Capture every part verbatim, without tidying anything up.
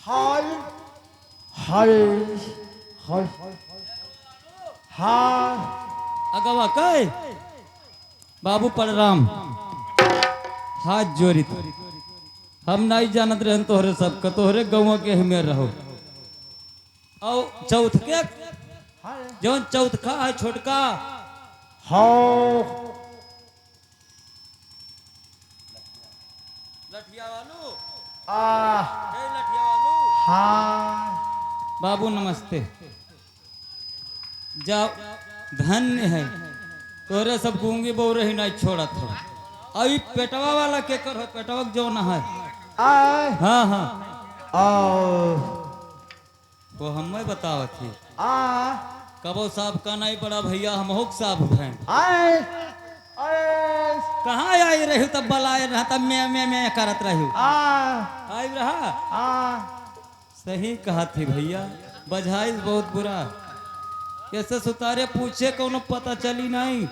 हाय, हाय, हाय। हाँ। अगवा कहे, बाबू प्रणाम। हाथ जोड़ित। हम नाहीं जानत रहन तोहरे सबका, तोहरे गौवा के हमें रहो। और चौथ के, जौन चौथ का है छोटका। हाँ। लठिया वालू। आ। ए लठिया वालू। हाँ। बाबू नमस्ते। जा, धन्य है। तोरे सब गूंगी बउरही नाहीं छोड़त हो। अभी पेटवा वाला के कर हो, पेटवा के जौन है। आय। हाँ, हाँ। आओ। वो हमें बतावत ही। आ। कबो साहब का नाहीं बड़ा भैया, हम होक साहब हैं। आय। आय। कहाँ आई रही तब बलाए रहा, तब मैं, मैं, मैं करत रही। आ। आई रहा। आ। सही कहा थी भैया, बझाइल बहुत बुरा। कैसे सुतारे पूछे कौनो पता चली नाहीं,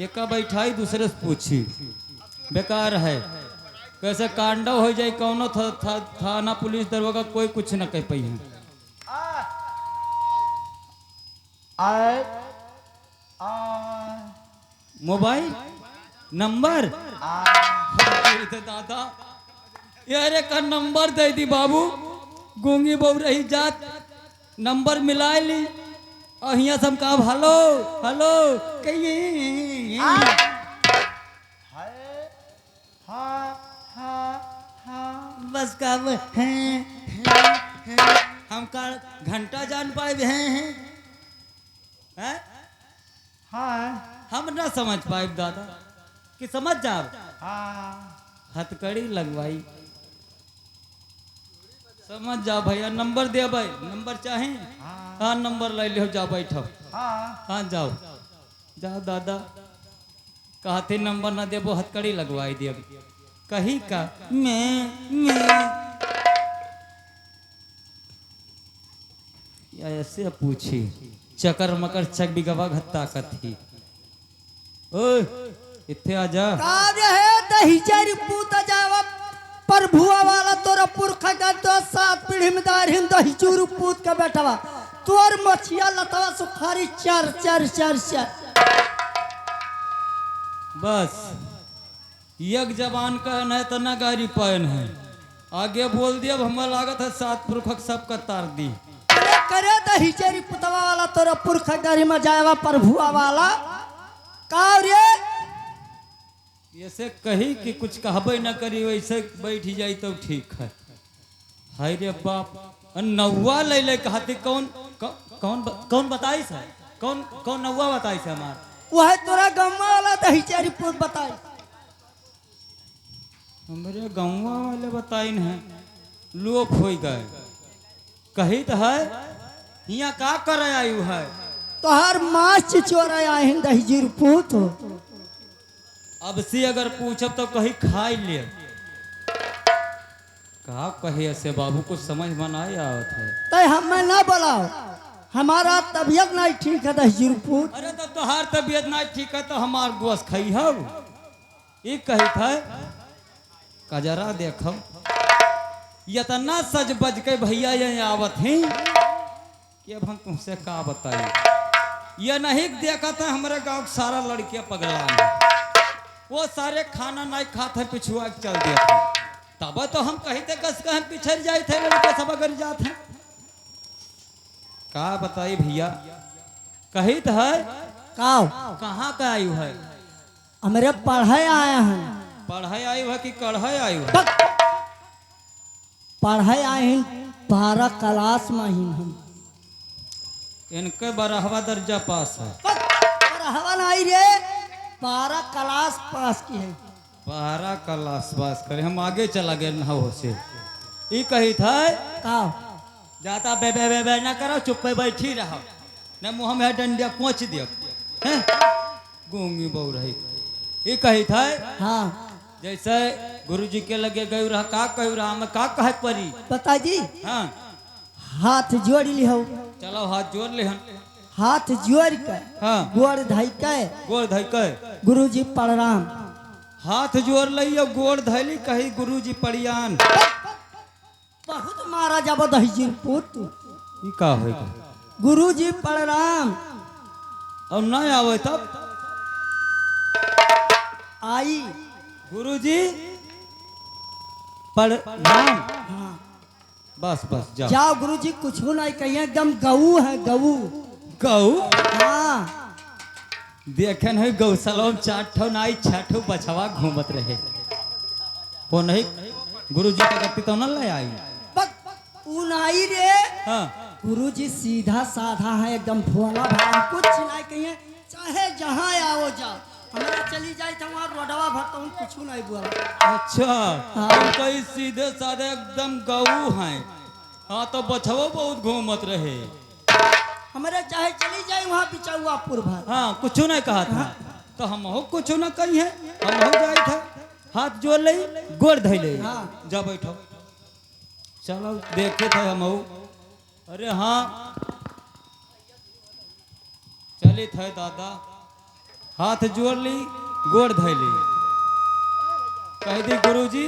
एका बैठाई दूसरे से पूछी, बेकार है। कैसे कांडव हो जाए कौनो था, था, थाना पुलिस दरोगा कोई कुछ न कह पाई है। आय। आ। Mobile number? आ। अरे दादा, यार एका नंबर दे दी बाबू, गूंगी बउरही जात, नंबर मिलाए ली। और हियाँ से हम कहब, "हेलो, हेलो," कहिए। आ। हाय। हाँ, हाँ, हाँ। बस का वो हैं, हैं, हैं। हम का घंटा जान पाए हैं, हैं? हैं? हाँ। हम ना समझ पाए दादा, कि समझ जाओ। हाँ। हथकड़ी लगवाई। समझ जाओ भैया, नंबर दे भाई, नंबर चाहे? हाँ। हाँ, नंबर ले लियो, जाओ बैठो। हाँ। हाँ, जाओ। जाओ दादा। कहते नंबर ना देबो, हथकड़ी लगवाई देब। कही का, मैं, मैं। या ऐसे पूछी, चकर मकर चक बिगवा घत्ता कथी। ओए, इत्थे आ जा। का रे हे दहिजर पूत जावा, प्रभुआ वाला तोरा पुरखा का तो सात पीढ़ी में दारिन दहिजर पूत का बेटवा। तोर मछिया लतवा सुखारी चर, चर, चर, चर। बस, एक जबान का न है तो न गारी पायन है। आगे बोल दिया, अब हमें लागत है सात पुरखक सबका तार दी। अरे करे दहिजर पुतवा वाला तोरा पुरखा गारी में जाएवा प्रभुआ वाला। का रे? ऐसे कही कि कुछ कहबे न करी, वैसे बैठ जाई तो ठीक है। हाय रे बाप, नौवा ले ले कहती कौन, कौ-, कौन ब-, कौन बताई से? कौन, कौन नौवा बताई से हमार? वह तोरा गम्मा वाला दहिजर पूत बताई। हमरे गौवा वाले बताइन है, लोप होई गए। कहित है, हियाँ का करे आयु है? तोहार माँ चिचोरा आए हैं दहिजर पूत। अब से अगर पूछब तो कही खाई ले। का कहे ऐसे बाबू, कुछ समझ में नाहीं आवत है। तै हमें ना बोलाओ, हमारा तबीयत नाहीं ठीक है दहिजर पूत। अरे तो तोहार तबीयत नाहीं ठीक है तो हमार गोस खाई हो। ई कहित है, कजरा देखो, इतना सज बज के भैया ये आवत ही कि अब हम तुमसे का बताई। ये नहीं देखत है, हमरे गाँव के सारा लड़कियाँ पगला हैं। वो सारे खाना नहीं खात है, पिछुआ के चल देत है। तब तो हम कही थे, कस के हम पिछड़ जाए थे, लड़के सब अगर जात हैं। का बताई भैया, कहित है। का? कहाँ का आयु है? हमरे पढ़े आए हैं। पढ़े आयु है कि कढ़े आयु है? बक-, पढ़े आए हैं, बारह क्लास में ही हम। इनके बारहवा दर्जा पास है। बक-, बारहवा नहीं रे, बारह क्लास पास की है। बारह क्लास पास करे, हम आगे चला गए ना हो से। ई कहित है। का? जाता बे, बे, बे, बे ना करो, चुप्पे बैठी रहो। न मुँह में डंडिया कोच दियो। हैं? गूंगी बउरही। ई कहित है। हाँ। जैसे गुरुजी के लगे गयु रहा, का कहु रहा, हमें का कहे परी? बता जी। हाँ। हाथ जोड़ लिहो। चलो, हाथ जोड़ लेहन। हाथ जोड़ के। हाँ। गोड़ धइ के। गोड़ धइ के। गुरुजी प्रणाम। हाथ जोड़ लई और गोड़ धइली, कही गुरुजी प्रणाम। बहुत मारा जाबो दहिजर पूत। ई का होई का? गुरुजी प्रणाम। और ना आवे तब? आई। गुरुजी प्रणाम। हाँ। बस, बस, जाओ। जाओ गुरुजी, कुछ नहीं कहिए, एकदम गऊ है, गऊ। गऊ? हाँ। देखेन है गौसलवा में चार ठो नाई, छह ठो बछवा घूमत रहे। वो नहीं, गुरुजी के गति तो न ले आई। बक, ऊ नाई रे। हाँ। गुरुजी सीधा साधा है, एकदम भोला भाला, कुछ नहीं कहिए, चाहे जहाँ आओ जाओ। हमारे चली जाई तो वहाँ रोडवा भर तो हम कुछ नहीं बोला। अच्छा, हाँ। हम तो ई सीधे साधे एकदम गऊ हैं। हाँ, तो बछवा बहुत घूमत रहे। हमरे चाहे चली जाए वहाँ बिचौआपुर भर। हाँ, कुछ नहीं कहा था। हाँ। तो हम हो कुछ न कही है, हम हो जाए थे। हाथ जोड़ ले, गोड़ धइ ले। हाँ। जा बैठो। चलो, देखे थे हम हो। अरे हाँ। चलित है दादा। हाथ जोड़ ली, गोड़ धइ ली। कह दी गुरुजी,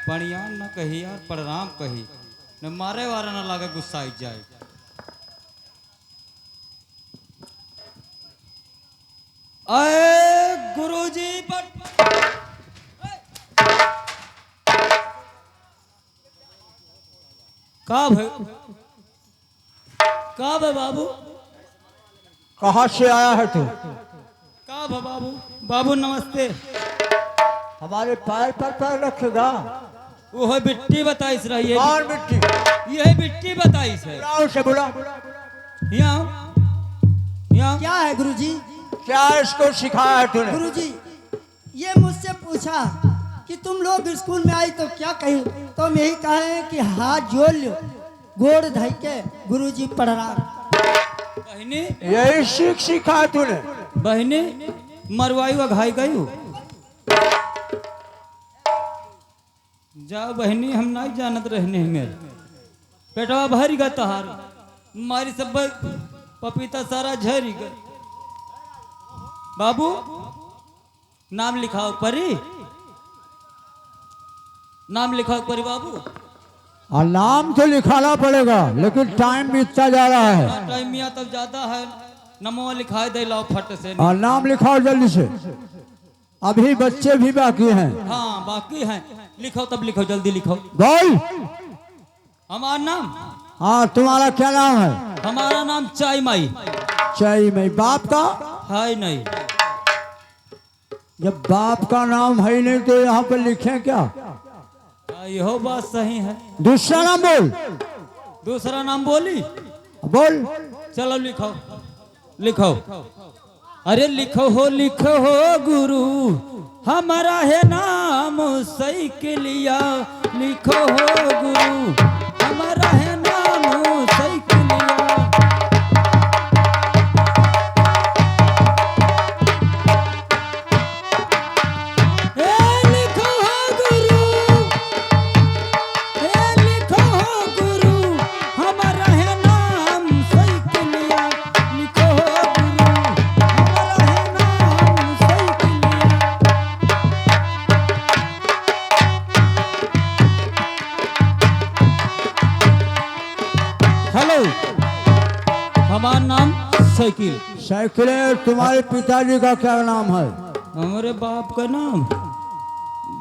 पणियान न कही यार, प्रणाम कही। न मारे वाला न लागे, गुस्साई जाए। अरे गुरुजी, बट का भे, का भे बाबू? कहाँ से आया है तू? का भे बाबू? बाबू नमस्ते। हमारे पैर पर पैर रखेगा? वो है बिट्टी बताइस रही है। कौन बिट्टी? ये है बिट्टी बताइस है। बुलाओ उसे, बुलाओ। यहाँ आओ। यहाँ आओ। क्या है गुरुजी? क्या इसको सिखाया है तूने? गुरुजी, ये मुझसे पूछा कि तुम लोग स्कूल में आई तो क्या कही, तो हम यही कहे हैं कि हाथ जोड़ लो, गोड़ धइ के गुरुजी प्रणाम। बहिनी, यही सीख सिखा तूने। बहिनी, मरवाई व घाई गई। जाओ बहिनी, हम नहीं जानत रहने हमें। पेटवा भर गया तोहार। मारी सब पपीता सारा झरी गए। बाबू, नाम लिखाओ परी, नाम लिखाओ परी बाबू। और नाम तो लिखाना पड़ेगा, लेकिन टाइम बीतता जा रहा है। हाँ, टाइम मियाँ तब ज्यादा है, नमवा लिखाए दे लाओ फट से। और नाम लिखाओ जल्दी से, अभी बच्चे भी बाकी हैं। हाँ, बाकी हैं, लिखो तब लिखो, जल्दी लिखो। बोल। हमारा नाम? हाँ, तुम्हारा क्या नाम है? हमारा नाम चाई माई। चाई माई। बाप का? है नहीं। जब बाप का नाम है ही नहीं तो यहाँ पर लिखें क्या? हाँ, यहो बात सही है। दूसरा नाम बोल। दूसरा नाम बोली? बोल। चलो लिखो, लिखो। अरे लिखो हो, लिखो हो गुरु, हमारा है नाम साइकिलिया। लिखो हो गुरु, हमारा है नाम साइकिलिया। ए लिखो हो गुरु, ए लिखो हो गुरु, हमारा है नाम साइकिलिया। लिखो हो गुरु, हमारा है नाम साइकिलिया। हेलो, हमार नाम साइकिल। साइकिल है, तुम्हारे पिताजी का क्या नाम है? हमारे बाप का नाम,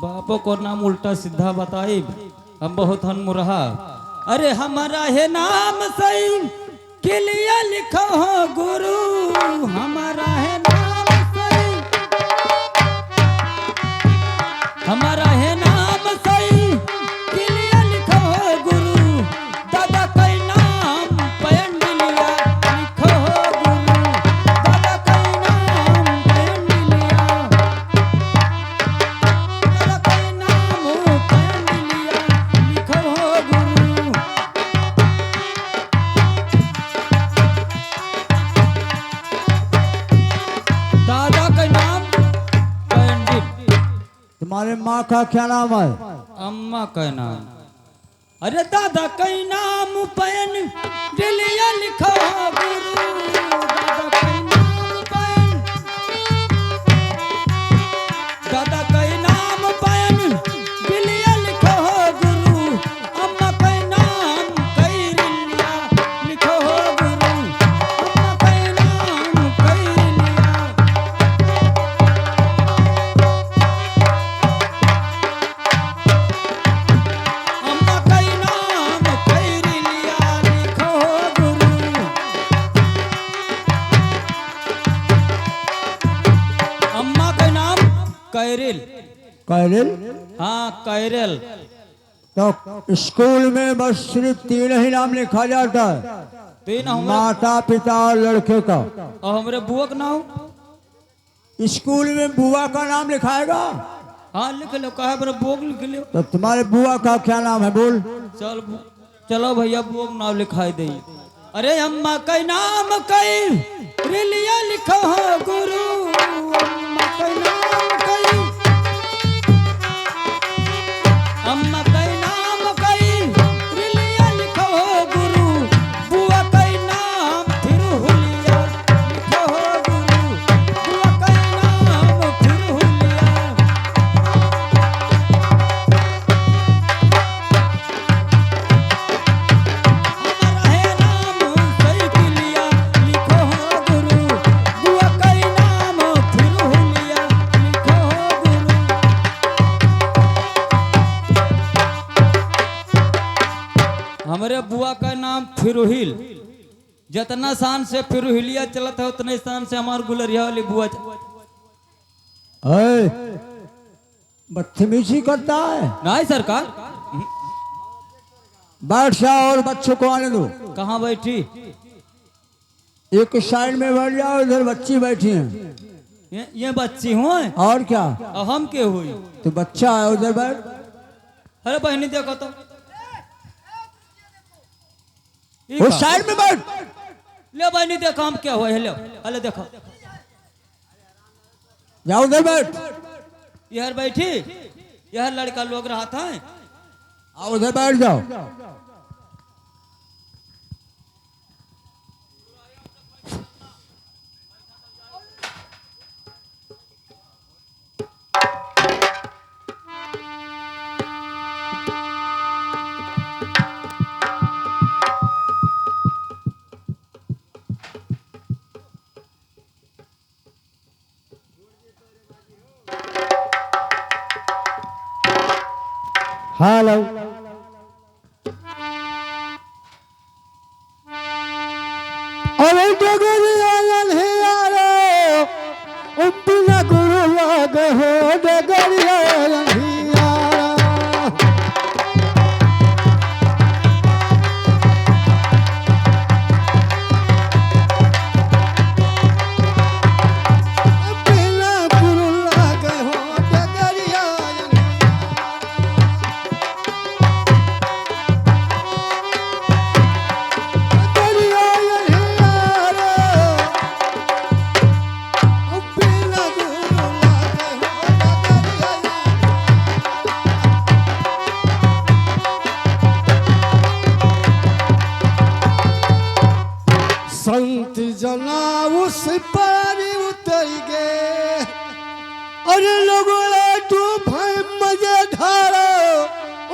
बापों को नाम उल्टा सीधा बताई, हम बहुत हन मुरहा। अरे हमारा है नाम साइकिलिया लिखो हो गुरु, हमारा है नाम साइकिलिया। हमारा है नाम साइकिलिया लिखो हो गुरु, दादा कई नाम पैंडिलिया लिखो हो गुरु, दादा कई नाम पैंडिलिया, दादा कई नाम पैंडिलिया लिखो हो गुरु। दादा का नाम पंडित। तुम्हारे माँ का क्या नाम है? अम्मा का नाम। अरे दादा का नाम पैंडिलिया लिखो गुरु, दादा का नाम पैंडिलिया लिखो हो गुरु, कैरल? हाँ, कैरल। तो स्कूल में बस सिर्फ तीन ही नाम लिखा जाता है, तीन हमारे माता, पिता और लड़के का। और हमरे बुआ का नाम? स्कूल में बुआ का नाम लिखाएगा? हाँ, लिख लो, कहे बरे बुआ का लिख लो। तो तुम्हारे बुआ का क्या नाम है, बोल। चल, बु-, चलो भैया, बुआ का नाम लिखाई दे। अरे अम्मा के नाम कई रिलिया लिखो हो गुरु, अम्मा के नाम कई, अम्मा के नाम कई रिलिया लिखो हो गुरु, बुआ के नाम फिर हुलिया लिखो हो गुरु, बुआ के नाम फिर हुलिया। हमारा है नाम साइकिलिया, लिखो हो गुरु, बुआ कई नाम फिर हुलिया, लिखो हो गुरु। हमरे बुआ का नाम फिरुहिल, जितना शान से फिरुहिलिया चलत है, उतने शान से हमार गुलरिया वाली बुआ च- ऐ, बदतमीजी करता है। नहीं सरकार। बैठ जाओ और बच्चों को आने दो। कहाँ बैठी? एक साइड में बैठ जाओ, इधर बच्ची बैठी हैं। ये, ये बच्ची हुई? और क्या? और हम के हुई? तो बच्चा है, उधर बैठ। अरे बहनी देखो तो। ई उस का? साइड में बैठ। ले बहनी देखो हम क्या हुआ है, ले, अले देखो। जाओ उधर बैठ। इहर बैठी, इहर लड़का लोग रहत हैं। आओ उधर बैठ जाओ। हेलो। अरे डगरिया अन्हियारा, बिना गुरु लागे हो डगरिया अन्हियारा। बिना गुरु लागे हो डगरिया अन्हियारा। संत जना उस पार उतर गए। अरे लोगों रे, तू भाई मजे धारो,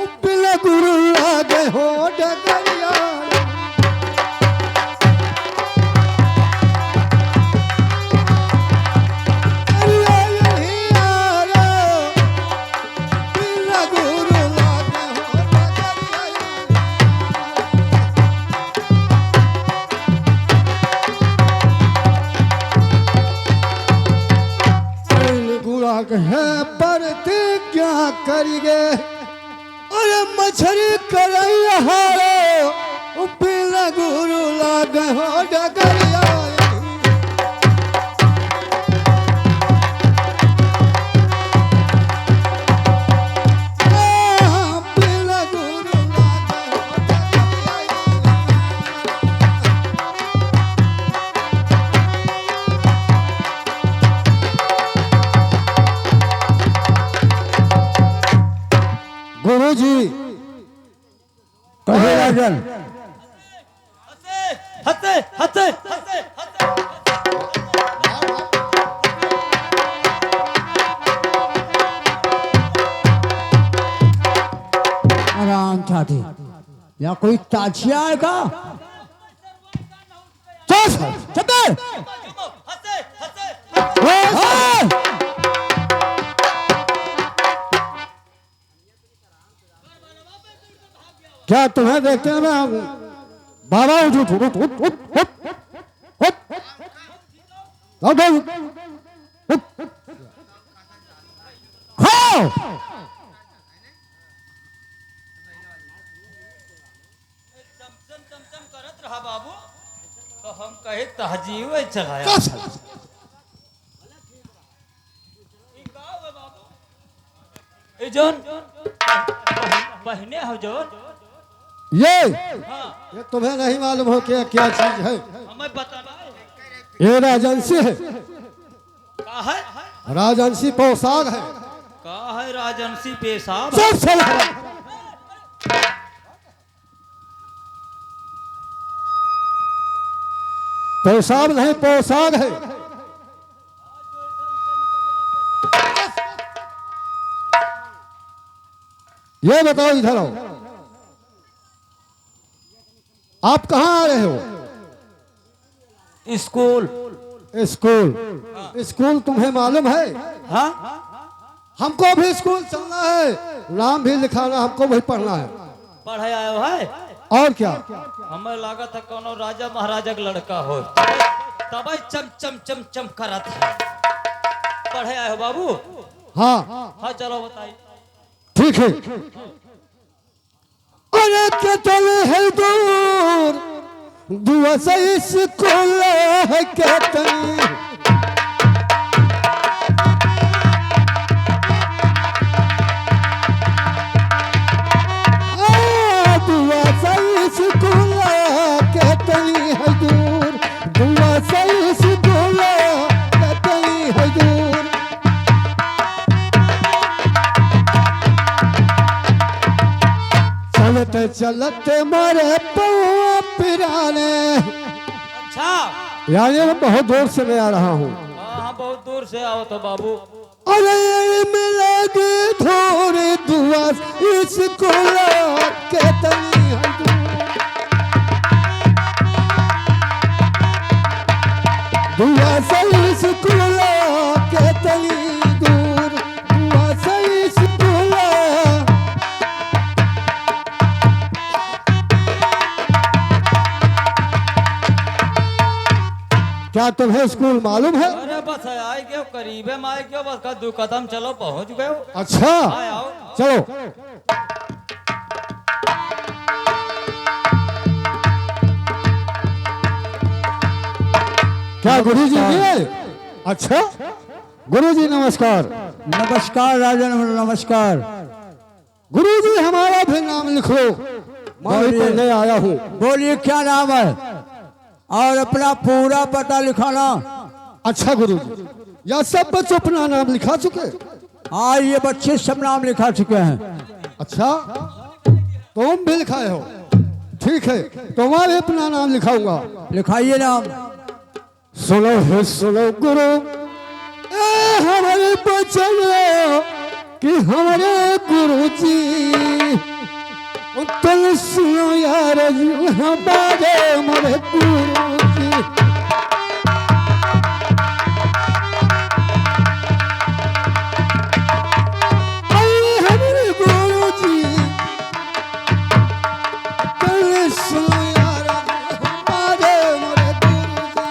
बिना गुरु लागे हो डगरिया। अरे यही यारो, बिना गुरु लागे हो डगरिया। बिन गुरु के है प्रतिज्ञा करिगे, अरे मछरी करैया हारो, बिन गुरु लागे हो डगरिया। गुरुजी। कहे राजन। हंसे, हंसे, हंसे, हंसे। आराम चाहते। या कोई ताजिया है का? चुप, चुप। हंसे, हंसे, हंसे। ओए, ओए। क्या तुम्हें देखते हैं मैं? बाबा उठ, उठ, उठ। उठ, उठ। उठ, उठ। उठ। खाओ। हाँ बाबू, तो हम कहे तहजीब चलाया। का साला? ई का हुआ बाबू? ई जौन पह-, पहने हो जौन? ये? हाँ। ये तुम्हें नहीं मालूम हो क्या, क्या चीज है? हमें बताना है। ये राजंसी है। का है? राजंसी पोशाक है। का है राजंसी पेशाब? सब साला। पेशाब नहीं, पोशाक है। ये बताओ, इधर आओ, आप कहाँ आ रहे हो? स्कूल। स्कूल? हाँ। स्कूल तुम्हें मालूम है? हाँ। हमको भी स्कूल चलना है, नाम भी लिखाना, हमको वही पढ़ना है। पढ़े आयो है? और क्या? हमें लागत है कोनो राजा महाराजा के लड़का हो, तबे चम चम चम चम करत है। पढ़े आयो बाबू? हाँ। हाँ, चलो बताई। ठीक है। अरे केतनी है दूर, दुआ से स्कूल है केतनी। आ, दुआ से स्कूल केतनी है दूर, दुआ से स्कूल केतनी है दूर। चलते चलते मारे पौआ पिराने। अच्छा। यानी मैं बहुत दूर से मैं आ रहा हूँ। हाँ, हाँ, बहुत दूर से आओ तो बाबू। अरे मिलेगी थोड़ी दुआ, स्कूल केतनी है दूर। दुआ से स्कूल केतनी दूर, दुआ से स्कूल। क्या तुम्हें स्कूल मालूम है? अरे बस आए गयो, करीबे में आए गयो, बस का दो कदम चलो पहुंच गयो। अच्छा, हाँ, आओ। चलो। क्या गुरु जी मिले? अच्छा, गुरु जी नमस्कार। नमस्कार राजन, नमस्कार। गुरु जी, हमारा भी नाम लिख लो, मैं भी बोलिए। पढ़ने आया हूँ। बोलिए, क्या नाम है? और अपना पूरा पता लिखाना। अच्छा गुरु जी, या सब बच्चे अपना नाम लिखा चुके? हाँ, ये बच्चे सब नाम लिखा चुके हैं। अच्छा, तुम भी लिखाए हो? ठीक है, तुम्हारे अपना नाम लिखाऊंगा। लिखाइए नाम। सुनो हे सुनो गुरु, ए हमारे बचन कि हमारे गुरु जी, तुम सुनो यार जी, हमारे मोरे गुरु जी। अरे हमारे गुरु जी, तुम सुनो यार जी, हमारे मोरे गुरु जी।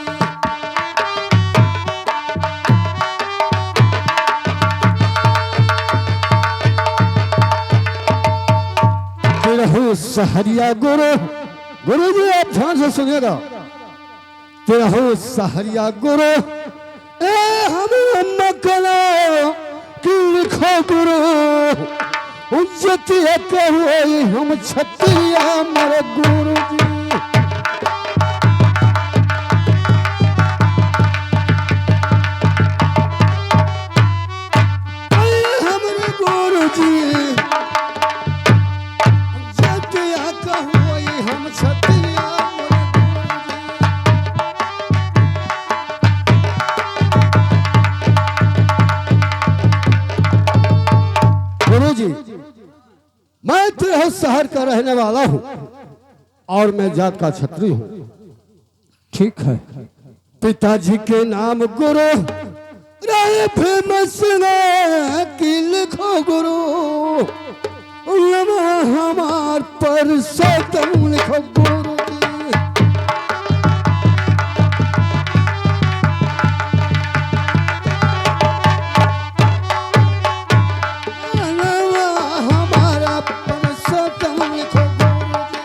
तेरहू सहरिया गुरु, गुरु जी आप ध्यान से सुनिएगा। तेरहू सहरिया गुरु, ए हम मकला कि लिखो गुरु, जतिया कहुई हम छतिया मोरे गुरु जी। अरे हमरे गुरु जी, जतिया कहुई हम छतिया मोरे गुरु जी। गुरु जी, मैं तेरहू शहर का रहने वाला हूँ और मैं जात का छत्री हूँ। ठीक है। पिताजी के नाम गुरु रहे फेमस ना कि लिखो गुरु, उलमा हमार परसोत्तम लिखो गुरु जी। उलमा हमारा परसोत्तम लिखो गुरु जी।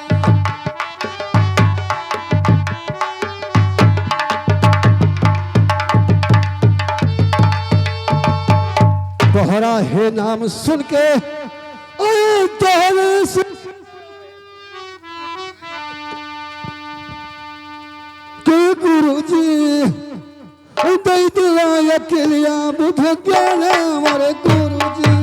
सुन के आए तोहरे से के गुरुजी, दे दिया अकेलिया बुध ज्ञान मोरे गुरुजी।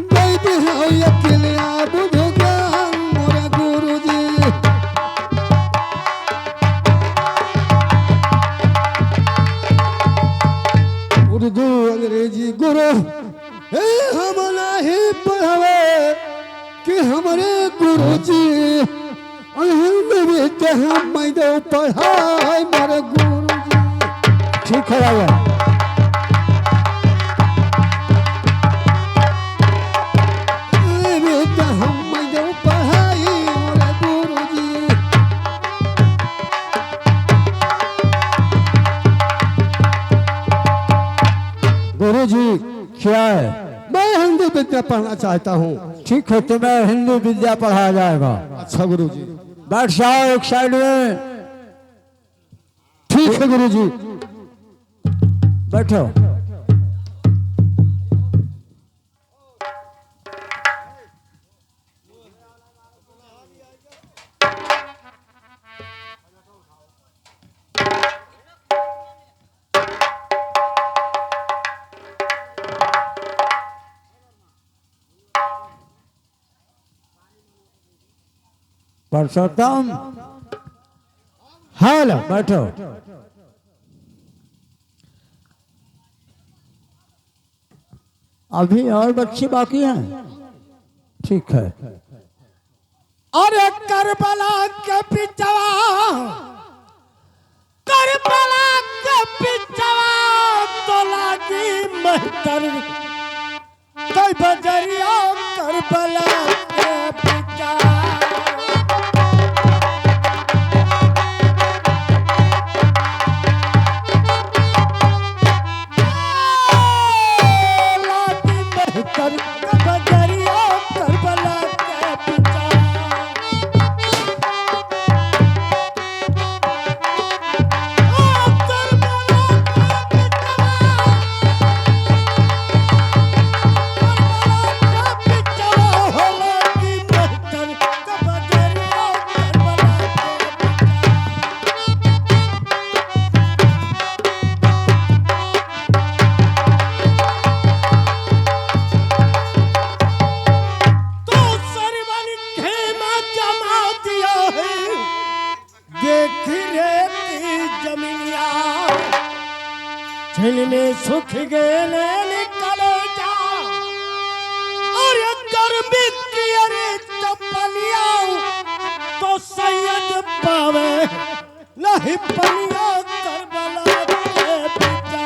दे दिया अकेलिया बुध ज्ञान मोरे गुरुजी। उर्दू अंग्रेजी गुरु, हे हम नाही पढ़ावे कि हमरे गुरुजी, और हिंदी विद्या हम मैं दो पढ़ाई मोरे गुरुजी। ठीक है भैया। हिंदी विद्या हम मैं दो पढ़ाई मोरे गुरुजी। गुरुजी, क्या है? मैं हिंदी विद्या पढ़ना चाहता हूँ। ठीक है, तुम्हें हिंदी विद्या पढ़ाया जाएगा। अच्छा गुरुजी। बैठ जाओ एक साइड में। ठीक है गुरुजी। बैठो। पुरुषोत्तम, हेलो, बैठो। अभी और बच्चे बाकी हैं। ठीक है। अरे करबला के बिचवा, करबला के बिचवा तो लागी महतर, कई बजरिया करबला के बिचवा। तो सरवन खेमा जमा दिया है, देख रे ती जमीनिया, छिन में सुख गए नैन कलेजा, और गर्मी की अरे चपलिया, तो सैयद पावे नहीं पनिया करबला के बिचवा।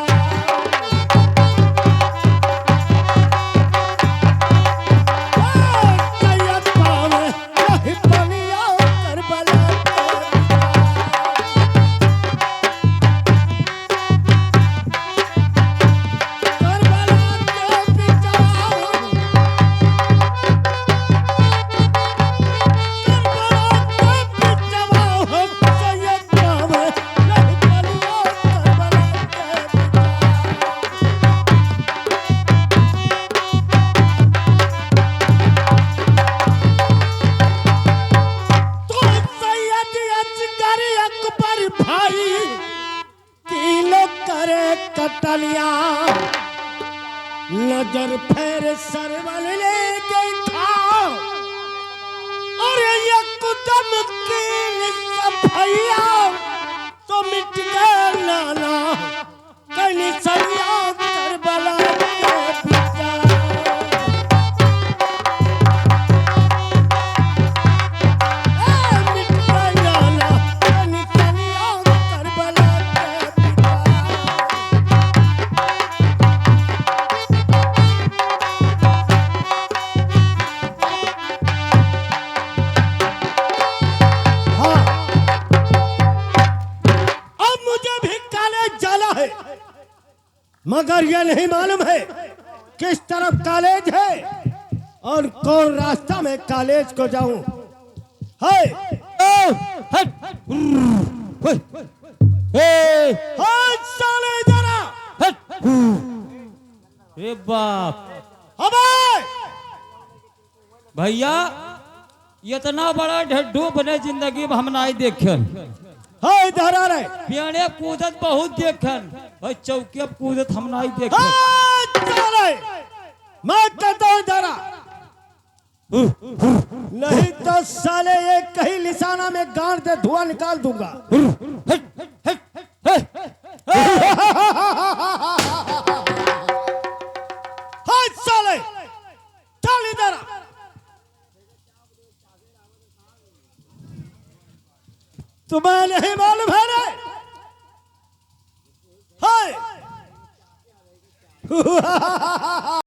ए, सैयद पावे नहीं पनिया करबला के बिचवा। करबला के बिचवा। तीनों करे कटलिया, नजर फेर सरवन ने देखा, अरे एकदम कीन सफैया, तो मिट गए नाना, कनी सैया करबला के बिचवा। हाँ, अब मुझे भी कॉलेज जाना है। मगर यह नहीं मालूम है किस तरफ कॉलेज है और कौन रास्ता में कॉलेज को जाऊं। है। ओ, हट। ओए। ए! हट साले इधर आ। हट। रे बाप। अबे! भैया, इतना बड़ा ढड्ढू बने जिंदगी में हम नाई देखेन। हाँ, इधर आ रे। पेड़े कूदत बहुत देखेन, भाई चौकी अब कूदत हम नाई देखेन। हाँ, इधर आ रे। मैं कहता हूँ इधर आ। नहीं तो साले एक ही निशाना में गांड से धुआं निकाल दूंगा। हाँ साले, चल इधर आ। तुम्हें नहीं मालूम है रे? हाय।